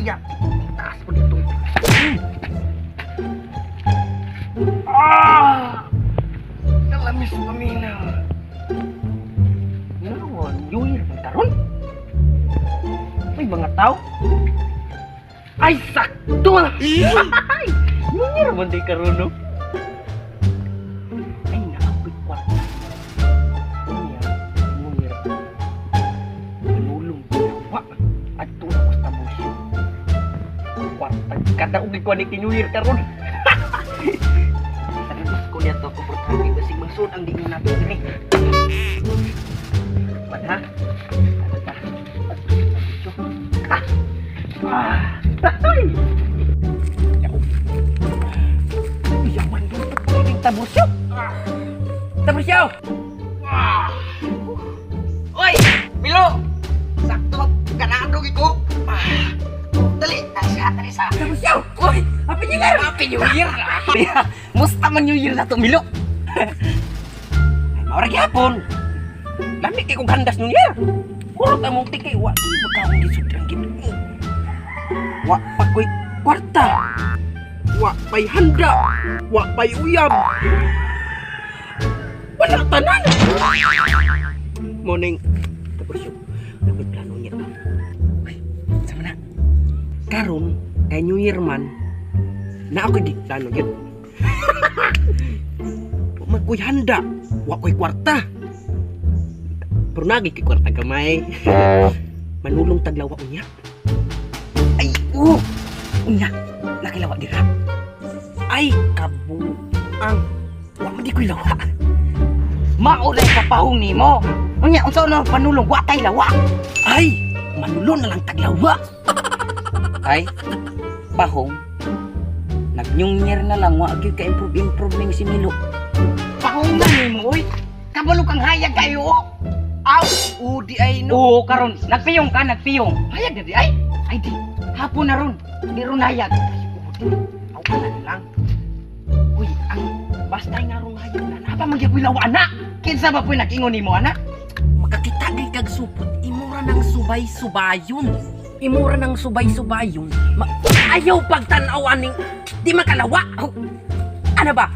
Kaya, taas po dito. Ah! Kalamis paminaw. Ano, New Year man karon? May mga tao. Ay, sakto! Ay, New Year man di karon, no? Ay, naapoy kwarta. Unya, New Year. Manulong ginawa. At na ko sa tabusyo. Kwarta. Kada ugi ko ni New Year karon. Sa Diyos ko niya to, komportable. Basig magsuot ang dingon natin diri. Man ha? Ano ta? At to sa Ah! Ah! Ay! Yaw. Yawan doon pa pwedeng tabusyo. Tabusyo! Ah! Oy, Milo! Sakto, ganado ko. Ah, dali, asa, dali sa. Tabusyo! Uy! Happy New Year! Happy New Year! Musta man New Year na to, Milo? Ay, maura gyapon. Lami kay kong handas New Year. Kurot among tikay wa di magkaon gisudran gid. Wa pa ko'y kwarta. Wa pa'y handa. Wa pa'y uyab. Wala tanan. Morning. Tapos yung dapat plano niya. Uy, sama na. Karon kay New Year man, na ako di plano yun. Wa man ko'y handa. Wa ko'y kwarta. Pero nagi ko'y kwarta gamay. Manulong taglawa unya. Ay, oh! Unya, nakilawa dira. Ay, kabuang. Wa man di ko'y lawa. Maulay ka pahong nimo. Unya, unsa na panulong wa tay lawa. Ay, manulong na lang taglawa. Ay, pahong. Nag-New Year na lang wa gyud ka improve improve ning si Milo. Pahong na nimo oy. Kabalo kang hayag kayo. Oh. Aw, udi ay no. Oo, karon nagpiyong ka, nagpiyong. Hayag na di ay. Ay di, hapon na ron. Di ron hayag. Ay, udi. Aw, ka na lang. Uy, ang basta nga rong hayag na. Napa man gyud lawa na. Kinsa ba po'y nag-ingon nimo ana? Makakita gay kag supot, imura ng subay-subayon. Imura ng subay-subayon. Ayaw pagtan-aw aning di makalawa. Aw, ano ba?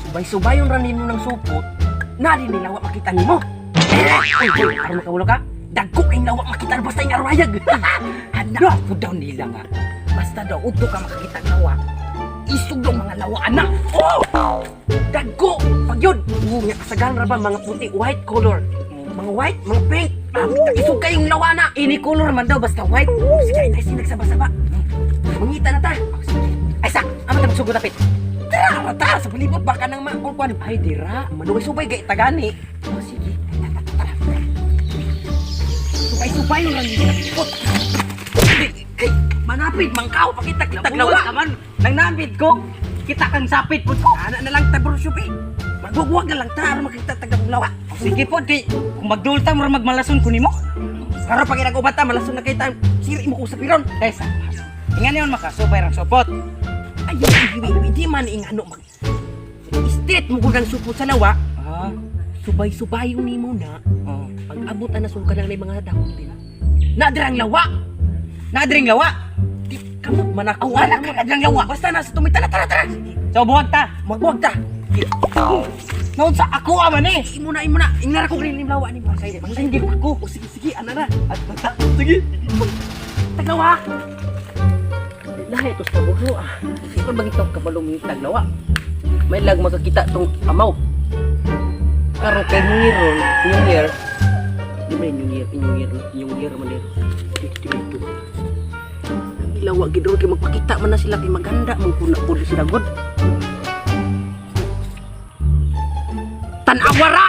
Subay-subayon ra nimo ng supot. Na di nilawa makita nimo. Eh, uy, uy, aron makawalo ka. Dagko kay lawa makita basta ing arwayag. Anak po daw nila nga. Basta daw udto ka makakita ng lawa. Isog daw mga lawa anak. Oh! Dagko! Pag yun, nga kasagaran ra ba mga puti, white color. Mga white, mga pink. Ah, isog kayong lawa na. Ini color man daw basta white. Sige, ay sinagsaba-saba. Mangita na ta. Ay sak, amo ta magsugod dapit. Tara, tara, sa palibot baka nang makulkuan. Ay, dira. Manugay-subay gay tagani. Oh, sige. Subay-subay lang nila. Put. Kay manapid mangkaw pakita kitag Lawa lawa. ka man. Nang nambit ko, kita kang sapit pud ko. Ana na lang ta bro subi. Magwagwag na lang ta aron makita tag lawa. Oh, sige pod kay kung magdulta mo magmalason ko nimo. Karon pag inag-uban ta malason na kay ta. Siri mo ko sa piron. Kay sa. Ingan yon makasubay rang supot. Ay, hindi man ingano mag straight mo gud ang supot sa lawa. Ah, Subay-subay yung nimo na. oh. Pag abot na sulka lang na yung mga dahon din. Nadirang lawa. Naadring lawa. Di kamot man ako. Aw, wala ka nadirang lawa. Basta nasa tumita na, tara, tara. So buwag ta. Magwag ta. Naon sa ako aman eh. Imo na, imo na. Ingnar ko green lawa ni mo. Sige, hindi ako. O sige, sige, ana na. At bata. Sige. Taglawa. Lahi to sa buho ah. Siguro ba itong kabalong yung taglawa? May lag makakita tong amaw. Karon kay New Year ron, New Year. Di ba New Year, New Year, New Year man din. Dito, dito. Ang ilawa gid ron kay magpakita man na sila kay maganda man kuna pud sila god. Tanawara!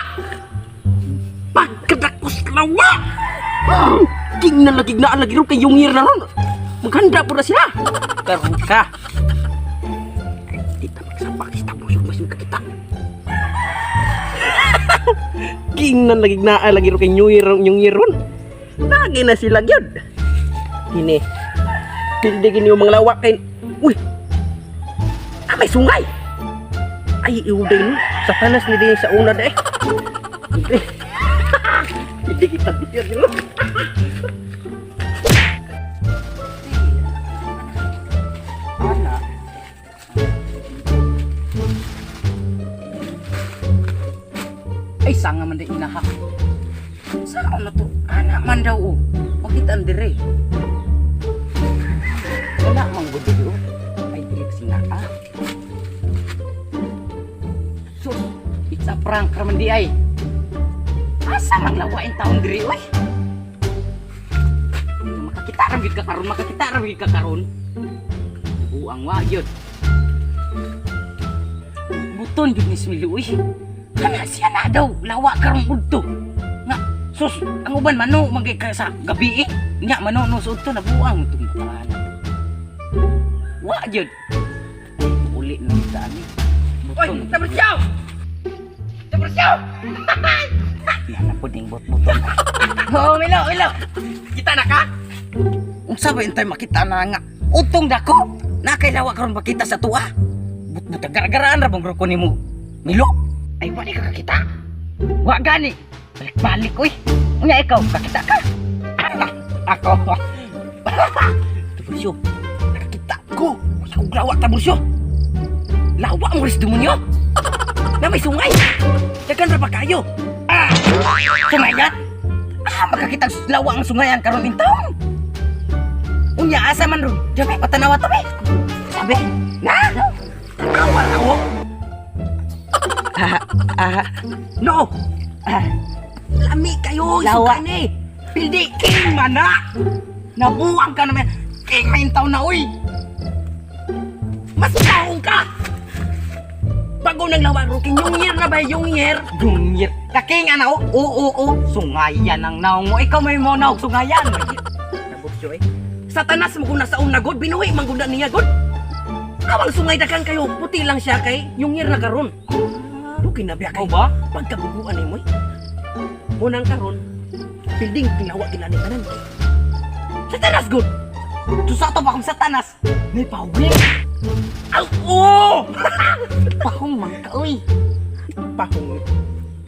Pagkadakos lawa! King na lagi na lagi ron kay yung year na ron. Maghanda po na sila. Karon ka. Di ta magsapak sa tapos mas makakita. King na lagi na lagi ron kay New Year, New Year ron. Lagi na sila gyud. Kini. Hindi gini yung mga lawak kay Uy. Ah, may sungay. Ay, iuday no. Sa tanas ni din sa una da eh. Hindi. Hindi kita bigyan nila. Ay, sanga man di inaha. Saan na to? Ana man daw oh. Makita ang dire. Wala man gud diri oh. Ay, dili kasi nga ah. Sus, it's a prank raman di ay. Asa man lawain taon diri oy? Makakita ra gyud ka karon, makakita ra gyud ka karon. Buang wa gyud. Buton gyud ni Smilo uy. Kana siya na daw, lawa karong udto. Nga, sus, ang uban mano magay ka sa gabi eh. Nya mano no sa udto nabuang itong batahan. Wa gyud. Uli na kita ani. Oy, Buton. tabrasyaw! Tabrasyaw! Yan na pud ning bot-buton. Oh, Milo, Milo. Kita na ka? Unsa ba intay makita na nga? Utong dako. Na kay lawa karon makita sa tuwa. But-but gara-garaan ra bang ko nimo. Milo. Ay wa di ka kakita. Wa gani. Balik-balik oy. Unya ikaw kakita ka. Ako. Tabrasyo, nakakita ko. Uy, kung lawa, Tabrasyo. Lawa mo rin sa demonyo. Na may sungay. Dagan ra pa kayo. Ah! Sungayan? Ah, makakita lawa ang sungayan karon in taon. Unya asa man ron? Dami patanawa to be. Sabi. Na. Tanawa na ako. Ah, ah, No! ah. Lami kayo, Lawa. sungay ni. Pildi king mana. Nabuang ka naman. King may taon na oy. Mas taong ka. Bago nang lawa ro king yung year na ba yung year? Gungir. Kaking ana o. Oo, oo, sungayan ang naong mo. Ikaw may mo naog sungayan. Tabrasyo eh. Satanas mo kung nasa una god, binuhi man gud na niya god. Awang sungay dakan kayo, puti lang siya kay yung year na karon. Dukin na biya Ikaw kay ba? Pagkabuguan ni mo eh. Munang karon, building ginawa ginani tanan. Satanas god. Tusa to pa kung satanas. May pawin. Aw, oo! Pahong man ka oy. Pahong.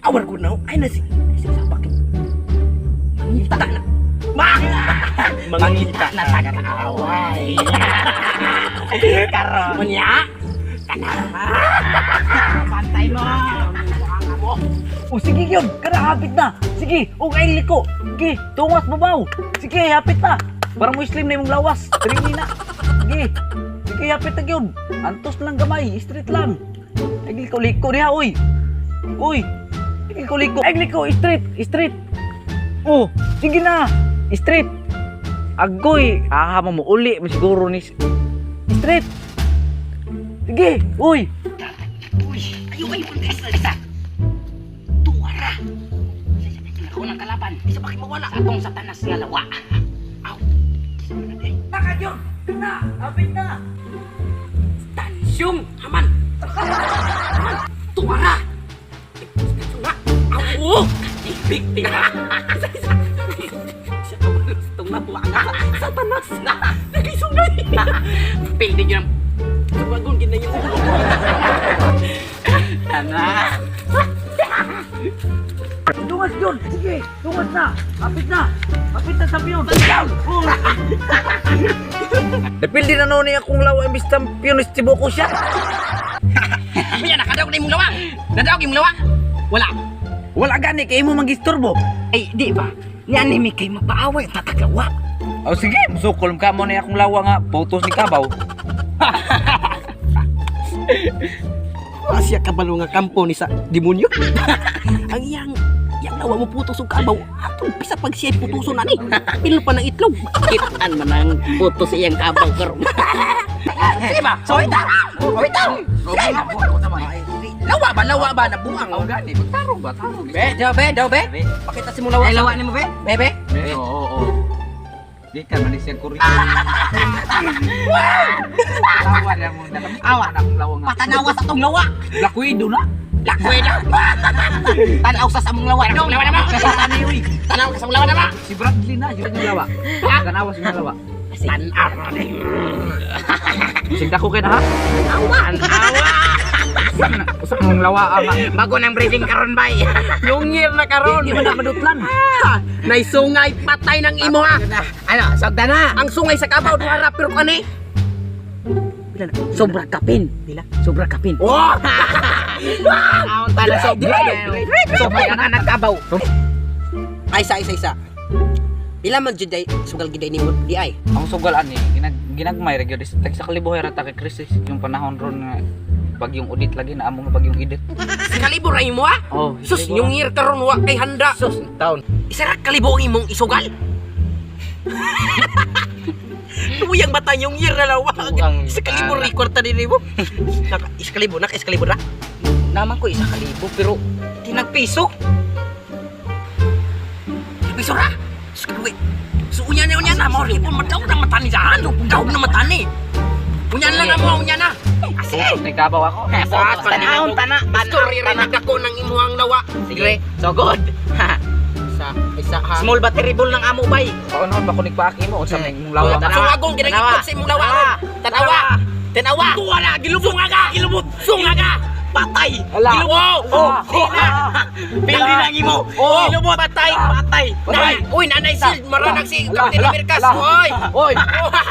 Awar ko na ay na si ay si sapak. Mangita na. Ma! Mangita na tagaaway. Karon. Munya. Pantay mo. O sige yun, kana hapit na. Sige, o kay liko. Sige, tungas babaw. Sige, hapit na. Para mo slim na imong lawas. Trini na. Sige. Sige, hapit na yun. Antos lang gamay, straight lang. Ay liko liko diha oy. Uy. Liko liko. Ay liko straight, straight. Oh, sige na. Straight. Agoy, aha mo uli mo siguro ni straight. Sige, uy. Uy, ayo ayo isa isa. Tuwara. Ako ng kalaban. Isa bakit mawala sa atong satanas nga lawa. Aw. Isa man na day. Naka yun. Na, hapit na. Tansyong haman. Haman. Tuwara. Tunga. Aw, oo. Biktima. Isa isa. Siya kabalo sa tunga wa nga. Satanas na. Nagisungay. Pildi yun ang Tuwagon gina yung ulo. Ana. Tungas yun! Sige! Tungas na! Kapit na! Kapit na sa piyon! Napildi na noon akong lawa imbis champion ni Tiboko siya. Maya nakadaog na imong lawa. Nadaog imong lawa. Wala. Wala gani kay imo mangistorbo. Ay, di ba? Ni anime kay mapaaway ang tataglawa. O sige, musukol ka mo na akong lawa nga photos ni Kabaw. Asya kabalo nga kampo ni sa demonyo. Ang iyang iyang lawa mo putos og kabaw. Atong bisa pag siya putuson ani. Pilo pa ng itlog. Kitaan man ang puto sa iyang kabaw karon. Sige ba? So ita. Ita. Lawa ba lawa ba nabuang Aw gani, magtarong ba? Tarong. Be, daw be, daw be. Pakita si mo lawa. Ay, lawa nimo be? Bebe. Be, oo, oo. Di ka man siya kuryo. Lawa na mo na. Awa na akong lawa nga. Patanawa sa atong lawa. Lakwido na. Lakoy na. Tanaw sa among lawa. Tanaw lawa na mo. Tanaw ka sa among lawa na mo. Si Bradley na, yun yung lawa. Tanawa sa yung lawa. Tanaw na. Sigda ko kay na ha. Awa. Awa. Usa mong lawa ama. Bago ng breeding karon bay. Yung year na karon. Di man na madutlan. Naisungay patay ng imo ha. Ano, sogda na. Ang sungay sa kabaw duha ra pero kani. Sobra kapin. Pila? Sobra kapin. Oh! Aon tala so. So may ka nagkabaw. Ay, isa, isa, isa. Pila man jud ay sugal gid ay nimo di ay. Ang sugal ani ginagmay ra gyud is tag sa kalibuhay ra ta kay crisis yung panahon ron nga bagyong udit lagi na among bagyong idit. Sa kalibo ra imo ah. Oh, Sus, yung year karon wa kay handa. Sus, taon. Isa ra kalibo ang imong isugal. Luyang bata yung year na lawa. Buang Isa kalibo bata. ri kwarta din nimo. Naka isa kalibo, naka isa kalibo ra. Naman ko 1,000 pero tinagpiso. Piso ra. Sus kaduwi. So unya na unya na mo rin madaw na mata ni saan. Daw na mata ni. Unya na lang mo unya na. Kasi Focus na ikabaw ako. Tanahon tana, Story tanahon rin nagdako ng imuhang lawa. Sige. So good. Isa, isa ha. Small but terrible ng amo bay. Paunahon ba kunig paaki mo unsa may imong lawa nga. So agong ginagipot sa imong lawa ron. Tanawa. Tanawa. Tuwa na gilubot. Sunga ka, gilubot. Sunga ka. Patay. Ala. Gilubot. Oh. Pili lang imo. Oh. Gilubot patay, patay. Nay, uy, nanay Sil, maranag si Ala, Captain ala, Americas. ala. Oy. Oy.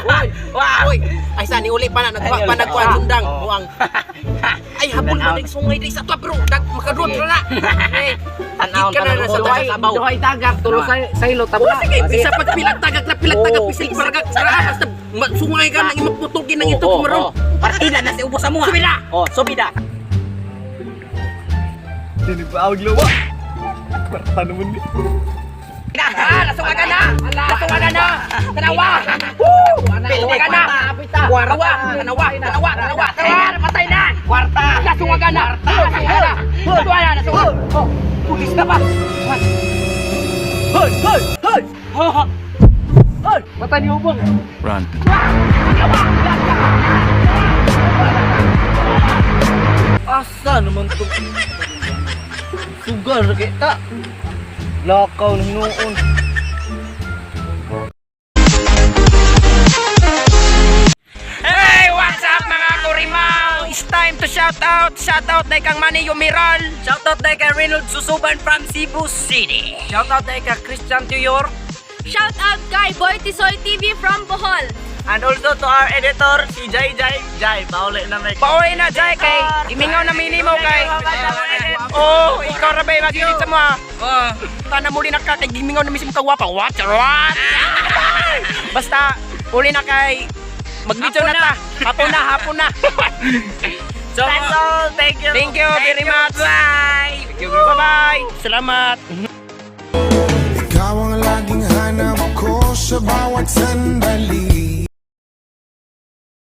Oy. Oy. Ay sa ni uli pa na nagwa Ay, pa uli. nagkuan Ah. sundang Oh. buang. Ay habol mo ning sungay diri sa tuwa pero dag makadrot ra na. Eh, Tanahon Gid ka na tanahon na sa duhay taas abaw. Duhay tagak tulo sa saylo Oh, tabla. sige, bisa pag pilag tagak na pilag tagak Oh, pisil paragak sara basta sungay ka nang imaputugin ng ito Oh, kumaron. oh. Partida na si ubos sa mua. Subida. Oh, subida. Dinipaawag lawa. Kwarta naman ni. Ah, nasungagan na. Nasungagan na. Tanawa. Woo! Nasungagan na. Tanawa, tanawa, tanawa, tanawa. Tanawa, patay na. Kwarta. Nasungagan na. Nasungagan na. Nasungagan na. Nasungagan. Oh, pulis na ba? Hoy! Hoy! Hoy! Hoy! Mata ni ubong. Run. Asa naman to? Sugal na kita. Lakaw ng noon. Hey, what's up mga kurimaw? It's time to shout out. Shout out na ikang Manny Yumiral. Shout out na kay Reynold Susuban from Cebu City. Shout out kay ka Christian Tuyor. Shout out kay Boy Tisoy TV from Bohol. And also to our editor, si Jai Jai. Jai, pauli na may... Pauwi na, Jai, kay imingaw na minimo kay. Oh, ikaw ra ba mag-edit sa mga? Tana muli na ka kay gimingaw na mismo kagwapa. What? What? Basta uli na kay magbidyo na ta. Hapon na, hapon na. So, that's all. Thank you. Thank you very much. Bye. Bye-bye. Salamat. Ikaw ang laging hanap ko sa bawat sandali.